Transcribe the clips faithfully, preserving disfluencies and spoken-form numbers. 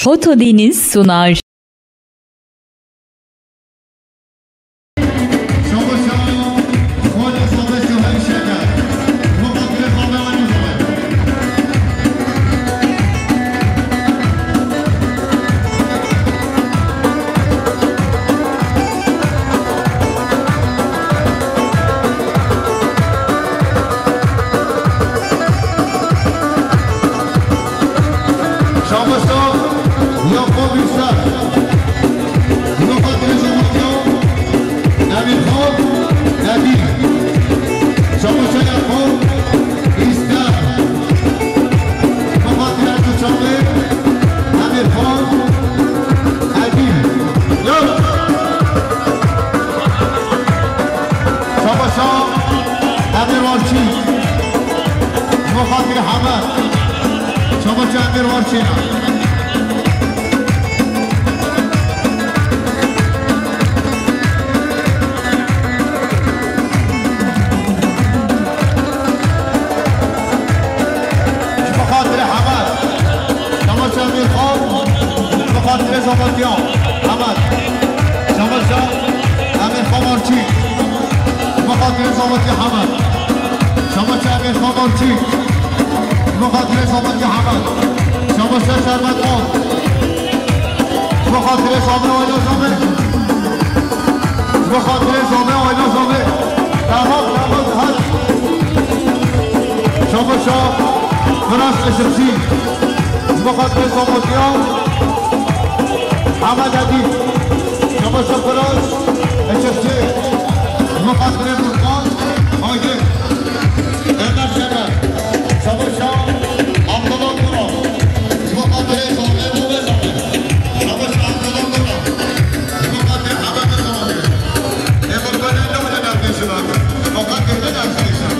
Foto Deniz sunar. Şabaşa Yakup Yüksel. Bi xatirê Zamantiya Emîr Xan Edîb. Şabaşa Yakup Yüksel. Bi xatirê Ertuğrul Çamlê Emîr Xan Edîb. Yo! Şabaşa Emîr Warçî. Ji bo xatirê Hemed. Şabaşa Emîr Warçî. Ji bo xatirê Hemed. Şabaşa Emîr Xan, bi xatirê Zamantiya Hemed. Şabaşa Emîr Xan Arçî, bi xatirê Zamantiya Hemed. Şabaşa Emîr Xan Arçî, bi xatirê Zamantiya Hemed. Şabaşa Şerbet Xan, bi xatirê Zame Ayla Zame. Ji bo xatirê Zame, Ayla Zame. Devam, devam, her. Şabaşa Firas Eşiqçî. Ji bo xatirê Zamantiya Hemed Edîb. Şabaşa Firas Eşiqçî. Ji bo xatirê Furkan Aydin. Ömer Şener. Şabaşa Abdullah Kural. Ji bo xatirê Zame û Zame. Şabaşa Abdullah Kural. Ji bo xatirê Hemed Zame. Ê kurbanê ne wile nergê şivan. Ji bo xatirê ne nergê şivan.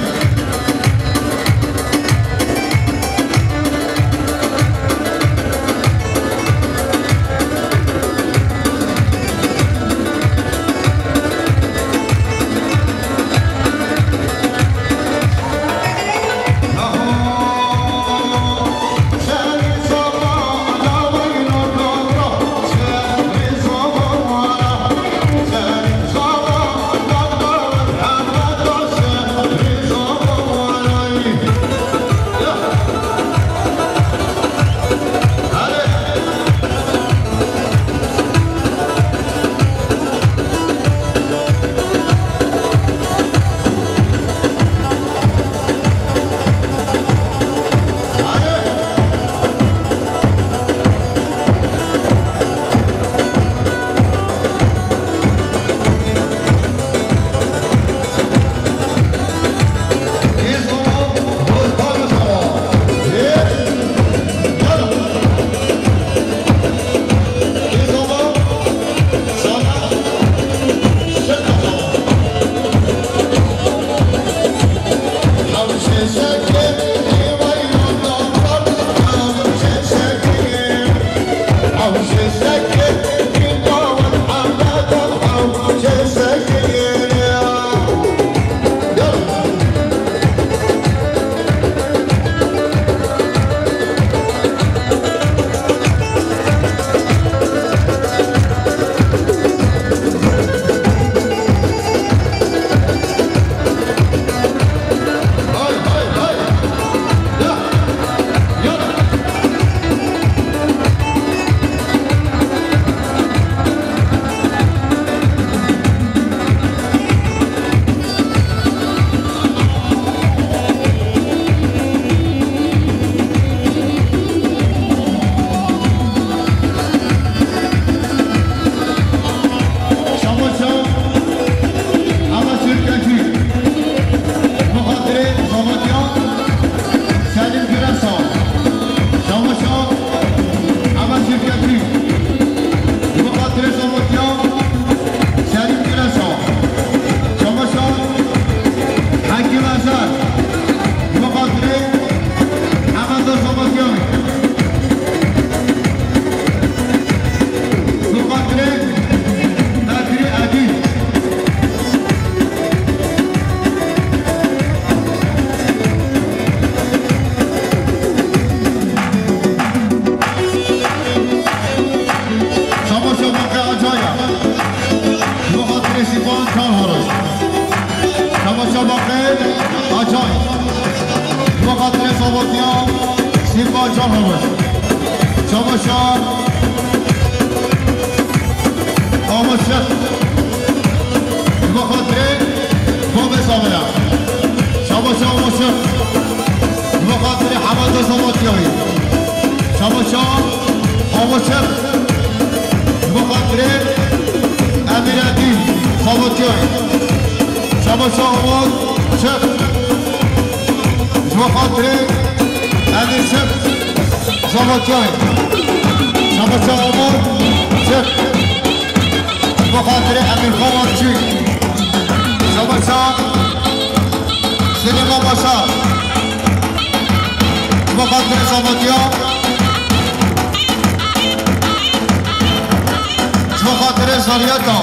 Sîpa Can Hamis. Çamaşa Hamis Şex. Ji bo xatirê Babê Samira. Çamaşa Hamis Şex. Ji bo xatirê Hemeda Samatiyayê. Çamaşa Hamis Şex. Ji bo xatirê Emîredîn Samatiyayê. Çamaşa Hamis Şex. Ji bo xatirê Emîr Şex Zavotyan. Çamaşa Hamis Şex. Ji bo xatirê Emîr Xan Arçî. Çamaşa Silêman Başar. Ji bo xatirê Zavotyan. Ji bo xatirê Zaryeta.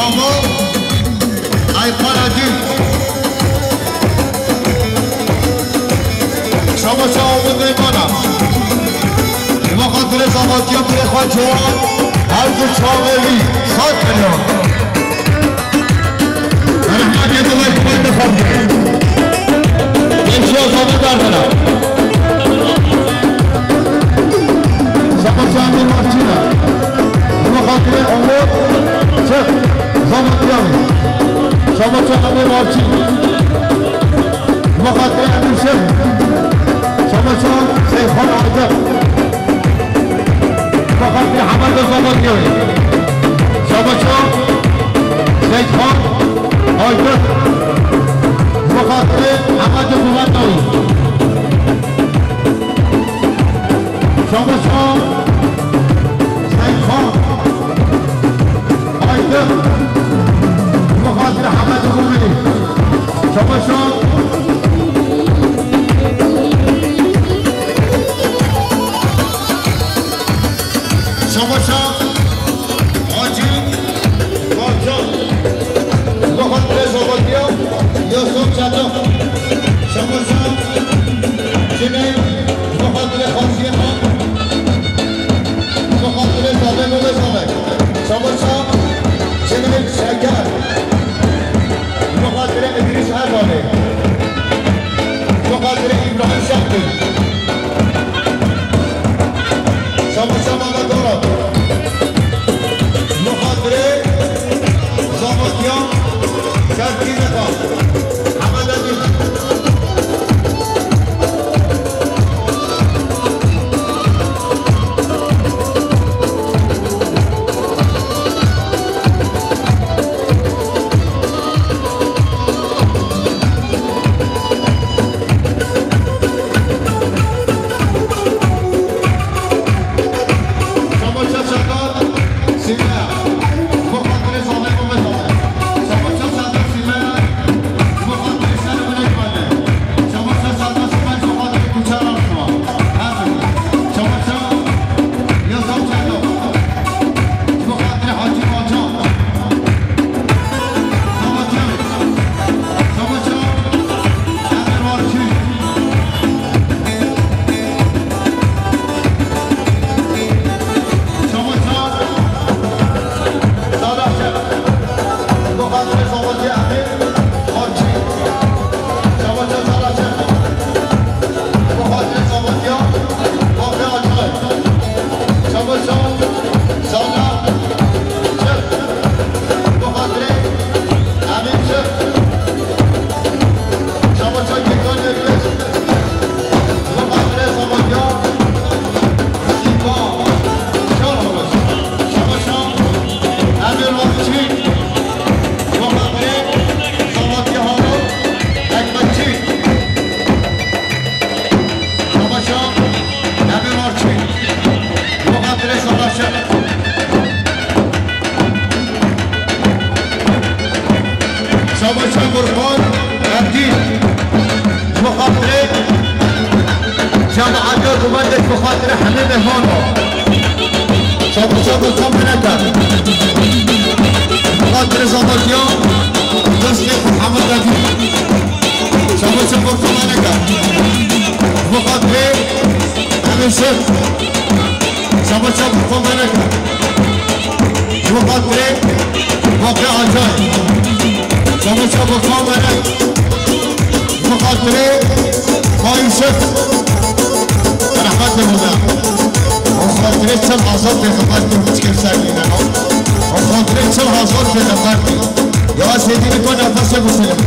Amo. Ay para dî. Çamaşa Umut Meymana. Ji bo xatirê zavatiya birê xwe ciwan. Her du çavê wî. Sat milyon. Rehmetê Dilê Kuwet dixwazin. Pêşiya zana derdana. Çamaşa Emîr Marçîna. Ji bo xatirê Umut Şex Zavatiya wî. Çamaşa Emîr Marçîn. Ji bo xatirê Emîr Şex. Çamaşa Seyxan Aydın. Ji bo xatirê Hemeda Zavatiya wî. Çamaşa Seyxan Aydın. Ji bo xatirê Hemeda Zavatiya wî. Çamaşa Seyxan Aydın. Ji bo xatirê Hemeda Gurmî. Çamaşa Çamaşa Hacî Bacan. Ji bo xatirê Zavatiya Yasar Çeto. Çamaşa Cineyb. Ji bo xatirê Xasiyê Xan. Ji bo xatirê Zavê Mûlê Zavê. Çamaşa Cineyb Şeker. Ji bo xatirê Îdrîs Erdalê. Ji bo xatirê Îbrahîm Şehdî. Çamaşa Mehmet Arat. Ji bo xatirê Zavatiya Kerkîneka. Hemeda Dîn. Çamaşa Emîr Arçî. Bo xatirê Savaşa. Çamaşa Furkan Erdîl. Bo xatirê cemaeta gumendek, bo xatirê hemî mehmana. Çamaşa Furkan Meleke. Bo xatirê Zavatiya Destê Mihemed Redî. Çamaşa Furkan Meleke. Bo xatirê Emîr Şêx. Çamaşa Furkan Meleke. Bo xatirê Baqê Acay. Çamaşa Furkan Melek. Bi xatirê Mayûsif rehmetê bûne. Bi xatirê çil hezar pêxember ku piçkê ser nîne. Bi xatirê çil hezar pêxember. Ya Sêdî, niko nefesê bifilim.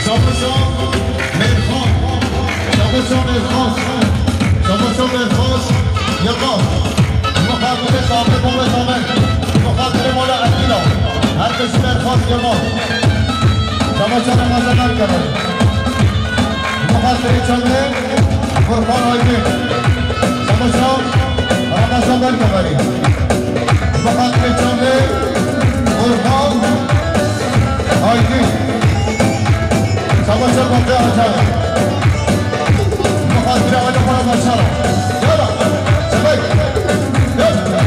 Savaşa Mêrxas. Savaşa Mêrxas. Savaşa Mêrxas. Yılmaz. Muhabbete sahibi Mehmet Ahmet. Muhabbete Mola Atilla. Herkes Mêrxas Yılmaz. Savaşa Ramazan Erkan'ı. Muhabbete Çamlı. Furkan Aydın. Savaşa Ramazan Erkan'ı. Muhabbete Çamlı. Furkan Aydın. Savaşa Bate Acar. Muhabbete Aydın Para Başar. Yala. Sebek. Yala.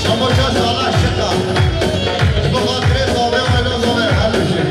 Temaşa Salih Şika. Ji bo xatirê zavê wê, no zavê her bijî.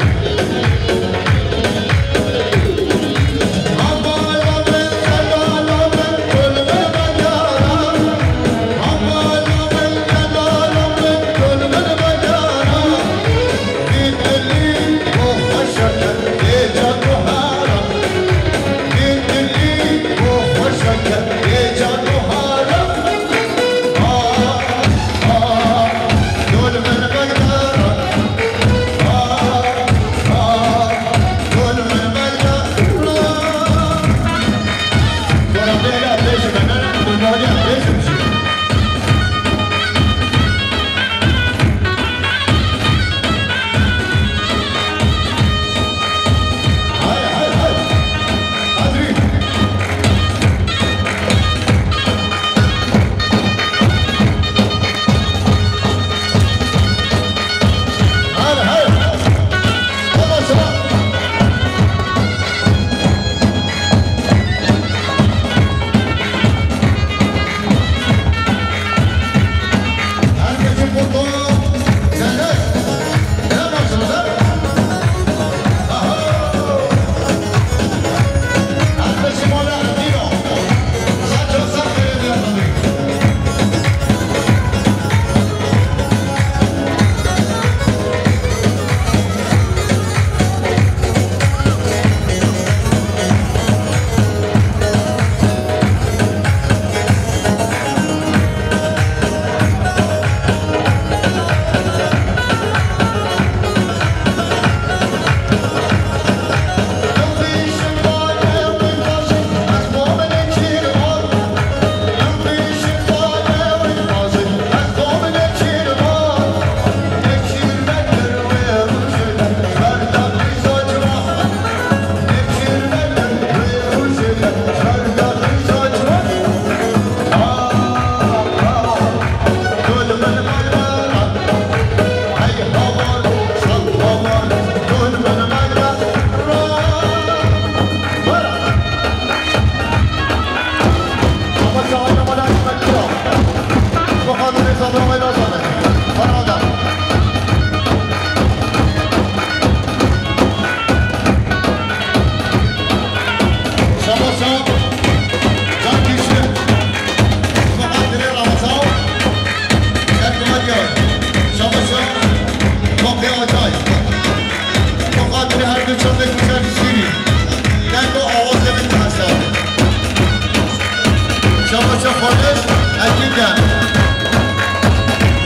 Şabaşa Xweş, Ekî Dem.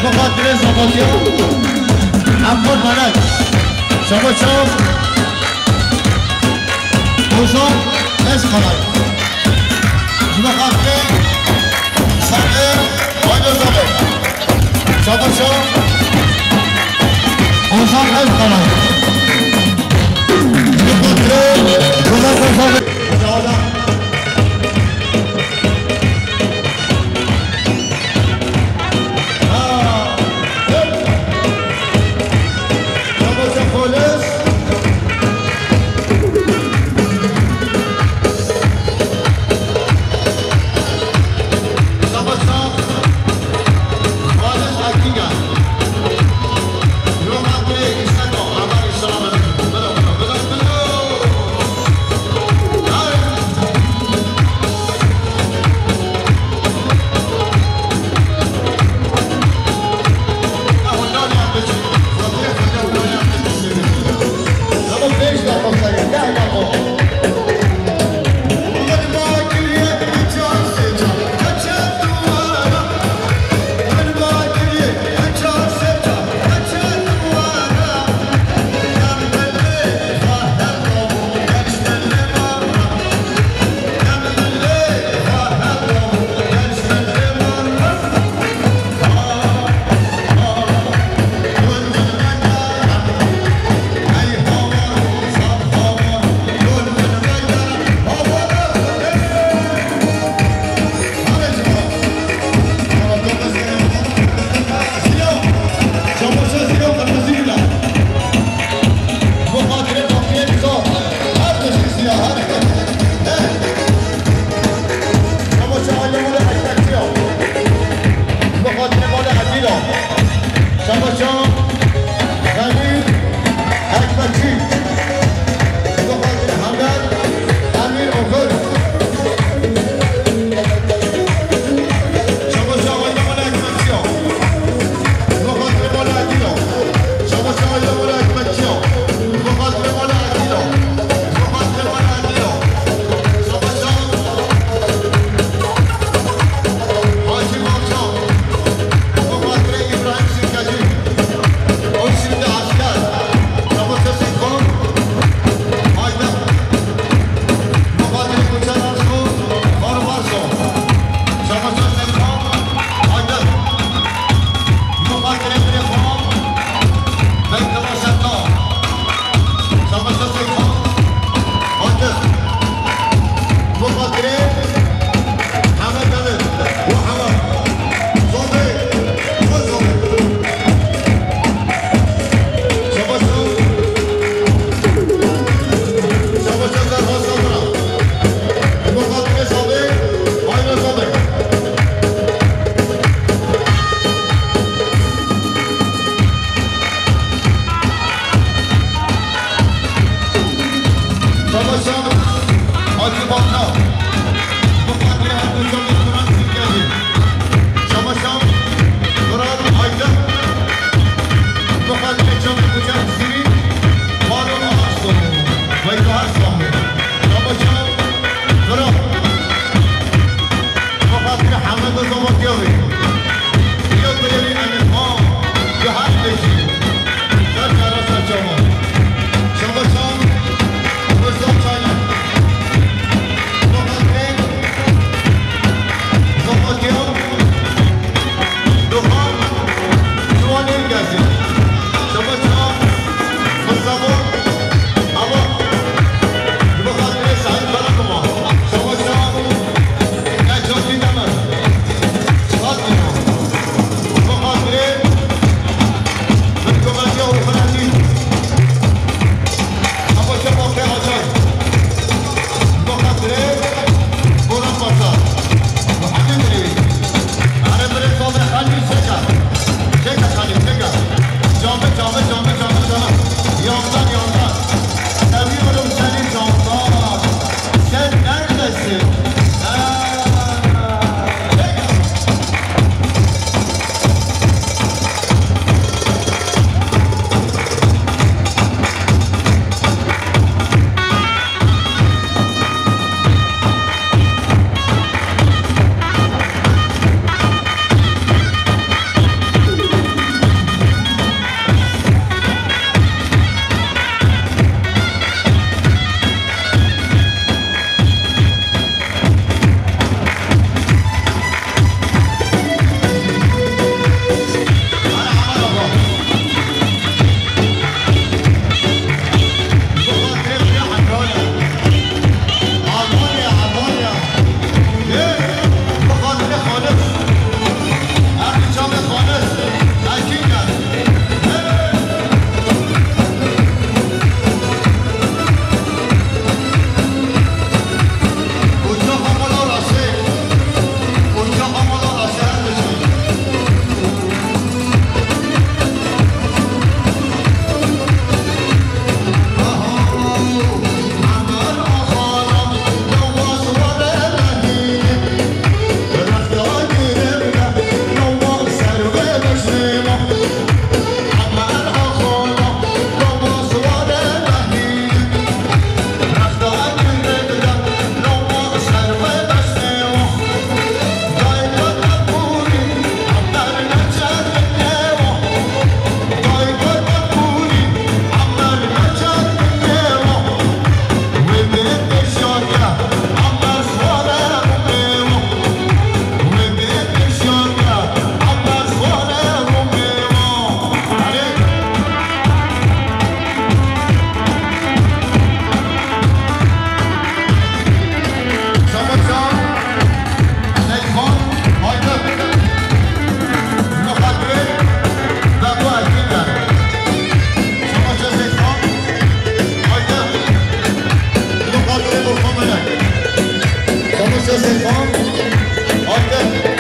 Bi xatirê Şabaşa Emmar Melek. Şabaşa Ozan Ezqalay. Bi xatirê Sabir Aydozalê. Şabaşa Ozan Ezqalay. Bi xatirê Ozan Ezqalay. Şabaşa Xelîl Ekmekçî. Muqatil Hemed Emîr Okur. Şabaşa Ayda Mala Ekmekçî. Muqatil Mala Ekî. Şabaşa Ayda Mala Ekmekçî. Muqatil Mala Ekî. Muqatil Mala Ekî. Şabaşa Hacî Balcan. Muqatilê Îbrahîm Sirkecî. O şimdi asker. Çamaşır Seyfan. Haydi. Muqatilê Koçer Arso. Faruk Arso. Çamaşır Seyfan. Haydi. Muqatilê Seyfan. Beytullah Şefta. Çamaşır Seyfan. Haydi. Muqatilê Hemed Demir. Û Hemed. Zobê. Û Zobê. Şabaşa. Şabaşa Zerha Sabra. Muqatilê Zobê. Haydi Zobê. Şabaşa Hacî Balta. Muqatilê Hemdû Çavî Kur'an Sirkecî. Şabaşa Murat Aydın. Muqatilê Çavî Kucak Sirî. Faruk Arso. Veydohar Sami. Şabaşa Murat. Muqatilê Hemed Zomotiyovî. Yo bêrî Emîr Xan, yo her bêjî. Ser cara ser çawa. Şabaşa Mirza Çaylan. Muqatilê Zomotiyov. Doxan Ciwanên Gezî. Şabaşa Mirza Bor. Ava. Bi xatirê Seîd Karakuman. Şabaşa Necatî Demir. Fatîma. Bi xatirê Hikûmetiya Rûxinetî. Şabaşa Mafê Acay. Bi xatirê Boran Paşa. Muhammed Rêwî. Erê birê Sazê Xelîl çêke. Çêke Xelîl, çêke. Cami, cami, cami, cami, cami. Yandan, yandan. Seviyorum seni candan. Sen neredesin? Ha, çêke. Seyfan, haydi.